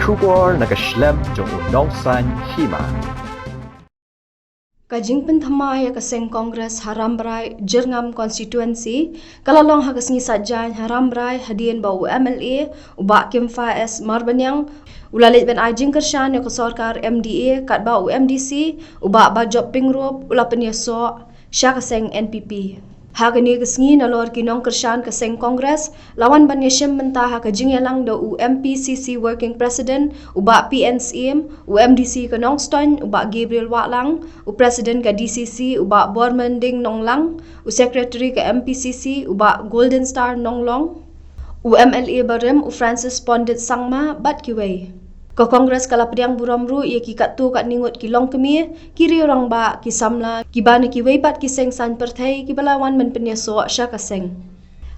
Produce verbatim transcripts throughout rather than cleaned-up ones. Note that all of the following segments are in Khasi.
Khubor na ka shlem jong u nongsan hima. Ka jingpynthymmai ïa ka seng Congress ha Rambrai Jyrngam Constituency ka la long ha ka sngi Saitjaiñ ha Rambrai hadien ba u M L A u Bah Kimfa S Marbaniang u la leit ban ai jingkyrshan ïa ka sorkar M D A katba u M D C u Bah Bajop Pyngrope u la pynïasoh sha ka seng N P P. Ha kane ka sngi nalor ki nongkyrshan ka seng Congress la wan ban ïashim bynta ha ka jingïalang da u M P C C Working President u Bah P N Syiem, u M D C ka Nongstoiñ u Bah Gabriel Wahlang, u President ka D C C u Bah Bormanding Nonglang, u Secretary ka M P C C u Bah Golden Star Nonglong, u M L A barim u Francis Pondit Sangma bad kiwei. Ka Congress ka la pdiang burom ruh ïa ki katto katne ngut ki longkmie, ki riew rangbah, ki samla kiba na kiwei pat ki seng saiñ pyrthei kiba la wan ban pynïasoh sha ka seng.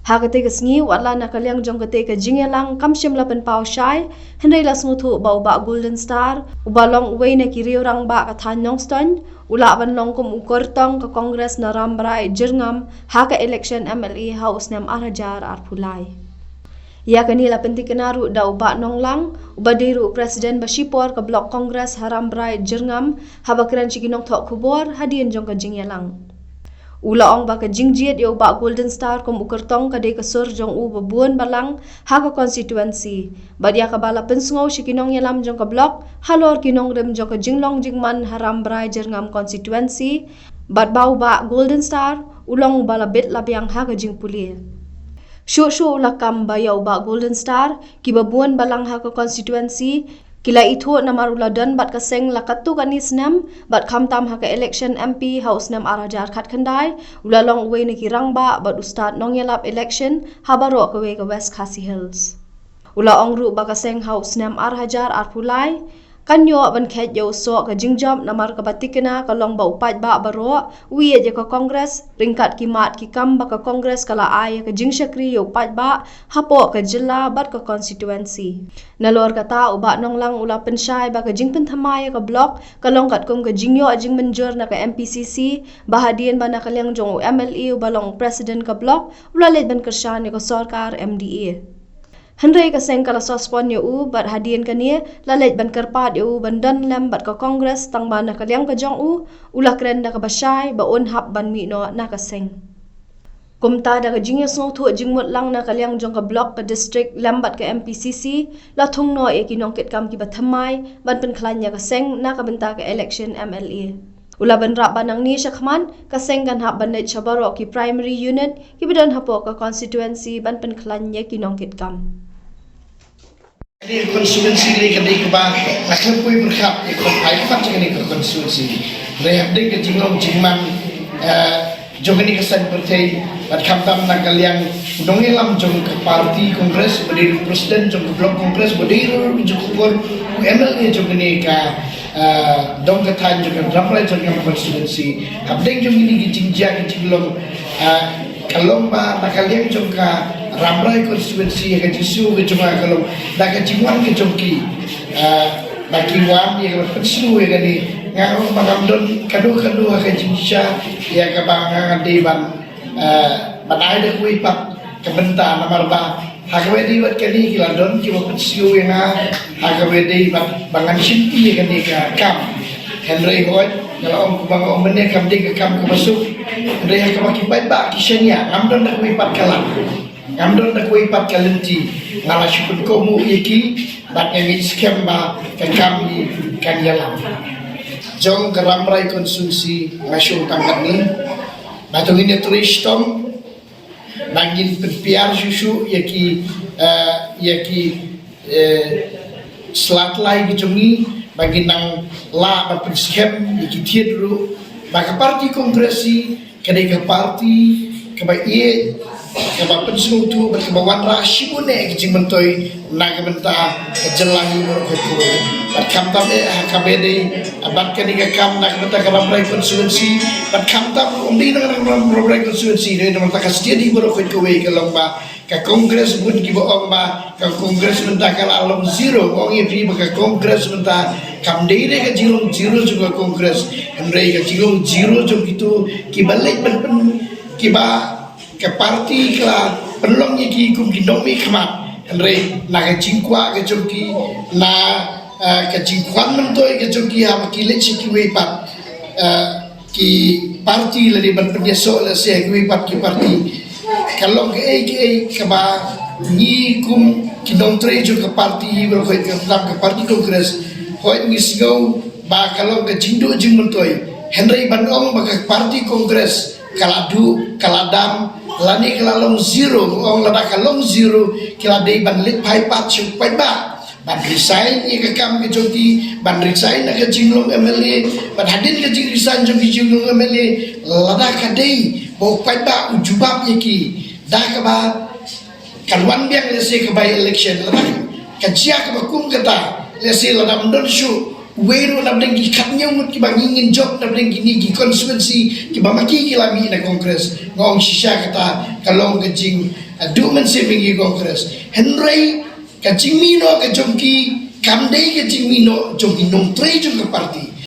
Ha kata ka sngi, wat la na ka liang jong kata ka jingïalang kam shym la pynpaw shai, hynrei la sngewthuh ba u Bah Golden Star uba long uwei na ki riew rangbah ka thaiñ Nongstoiñ u lah ban long kum u kyrtong ka Congress na Rambrai Jyrngam ha ka election M L A ha u snem ar hajar arphew lai. Ïa kane la pyntikna ruh da u Bah Nonglang uba dei ruh u President ba shipor ka Block Congress ha Rambrai Jyrngam haba kren sha ki nongthoh khubor hadien jong ka jingïalang. U la ong ba ka jingjied ïa u Bah Golden Star kum u kyrtong ka dei ka sur jong u ba bun balang ha ka constituency bad ïa kaba la pynsngew sha ki nongïalam jong ka Block halor ki nongrim jong ka jinglong jingman ha Rambrai Jyrngam Constituency bad ba u Bah Golden Star u long uba la bit la biang ha ka jingpule. Shuh shuh u la kam ba ïa u Bah Golden Star kiba bun balang ha ka constituency ki la ithuh namar u la don bad ka seng la katto katne snem bad khamtam ha ka election M P ha u snem ar hajar khatkhyndai u la long uwei na ki rangbah bad u stad nongïalap election ha baroh kawei ka West Khasi Hills. U la ong ruh ba ka seng ha u snem ar hajar arphew lai kan ïoh ban kheit ïa u soh ka jingjop namar kaba tikna ka long ba u paidbah baroh u ïeit ïa ka Congress ryngkat ki mat ki kam ba ka Congress ka la ai ïa ka jingshakri ïa u paidbah hapoh ka jylla bad ka constituency. Nalor kata u Bah Nonglang u la pynshai ba ka jingpynthymmai ïa ka Block ka long katkum ka jingïoh jingmynjur na ka M P C C ba hadien ba na ka liang jong u M L A uba long President ka Block u la leit ban kyrshan ïa ka sorkar M D A. Hynrei ka seng ka la suspend ïa u bad hadien kane la leit ban kyrpad ïa u ban don lem bad ka Congress tang ba na ka liang ka jong u u la kren da kaba shai ba un hap ban mih noh na ka seng. Kumta da ka jingïasngewthuh jingmut lang na ka liang jong ka Block, ka District lem bad ka M P C C la thung noh ïa ki nongkitkam kiba thymmai ban pynkhlaiñ ïa ka seng na ka bynta ka election M L A. U la bynrap ba nangne shakhmat ka seng kan hap ban leit sha baroh ki primary unit kiba don hapoh ka constituency ban pynkhlaiñ ïa ki nongkitkam. Ka constituency lei ka dei kaba nga khlem poi pyrkhat ïa ka ban phai khmat jong kane ka constituency. Hynrei hapdeng ka jinglong jingman, eh, jong kane ka saiñ pyrthei bad khamtam na ka liang u nongïalam jong ka party Congress, ba dei ruh president jong ka Block Congress, ba dei ruh jong ka por u M L A jong kane ka, eh, dong ka thaiñ jong ka Rambrai jong ka constituency. Hapdeng jong kine ki jingjia ki jinglong, eh, ka long ba na ka liang jong ka Rambrai constituency ka jingsngew ka jong nga ka long da ka jingwan ka jong ki, eh, ba ki wan ïa ka ban pynsngew ïa kane. Nga ong ba ngam don kano kano ha ka jingshisha ïa kaba nga nga dei ban, eh, ban ai da kawei pat ka bynta namar ba ha kaba dei bad kane ki la don kiba pynsngew ïa nga ha kaba dei bad ba ngan shim ïa kane ka kam. Hynrei hooid nga la ong kumba nga ong mynne kam dei ka kam kaba suk. Hynrei ha kaba ki paidbah ki shaniah ngam don da kawei pat ka lad. Ngam don da kawei pat ka lynti, nga la shu pynkohnguh ïa ki bad nga ngeit skhem ba ka kam hi kan ïalam. Jong ka Rambrai constituency nga shu tang katne. Ba to ngin ïa trei shitom, ba ngin pynpiar shuh shuh ïa ki, eh, ïa ki, eh, sla tlai ki jong ngi, ba ngin nang lah ban pynskhem ïa ki thied ruh ba ka party Congress hi ka dei ka party kaba ïeit, kaba pynsngewthuh bad kaba wanrah shibun eh ki jingmyntoi na ka bynta ka jylla hi baroh kawei. Bad khamtam eh ha kaba dei bad kane ka kam na ka bynta ka Rambrai constituency, bad khamtam ym dei na ka Rambrai constituency, dei na ka bynta ka state hi baroh kawei ka long ba ka Congress bun kiba ong ba ka Congress mynta ka la long zero, ong ïa phi ba ka Congress mynta kam dei re ka jinglong zero jong ka Congress, hynrei ka jinglong zero jong kito kiba leit ban pyn, kiba ka party ka la pynlong ïa ki kum ki nongmihkhmat. Hynrei na ka jingkwah ka jong ki, na, eh, ka jingkwah myntoi ka jong ki haba ki leit sha kiwei pat, eh, ki parti lane ban pynïasoh lehse ha kiwei pat ki parti. Ka long kaei kaei kaba ngi kum ki nongtrei jong ka parti, ba la khot ka, ka parti Congress, hooid ngi sngew ba ka long ka jingduh jingmyntoi. Hynrei ban ong ba ka parti Congress ka la duh, ka la dam, lane ka la long zero, ong lada ka long zero, ki la dei ban leit phai pat sha u paidbah, ban resign ïa ka kam ka jong ki, ban resign na ka jinglong M L A, ban hadien ka jingresign jong ki jinglong M L A, lada ka dei ba u paidbah u jubab ïa ki da kaba kan wan biang lehse ka by election, lada ka jia kaba kum kata, lehse lada ym don shuh uwei ruh napdeng ki khatnïew ngut kiba ngi ngin jop napdeng kine ki constituency kiba ma ki ki la mih na Congress. Nga ong shisha kata ka long ka jing, eh, duh mynsiem ïa ngi Congress. Hynrei ka jingmih noh ka jong ki kam dei ka jingmih noh jong ki nongtrei jong ka parti.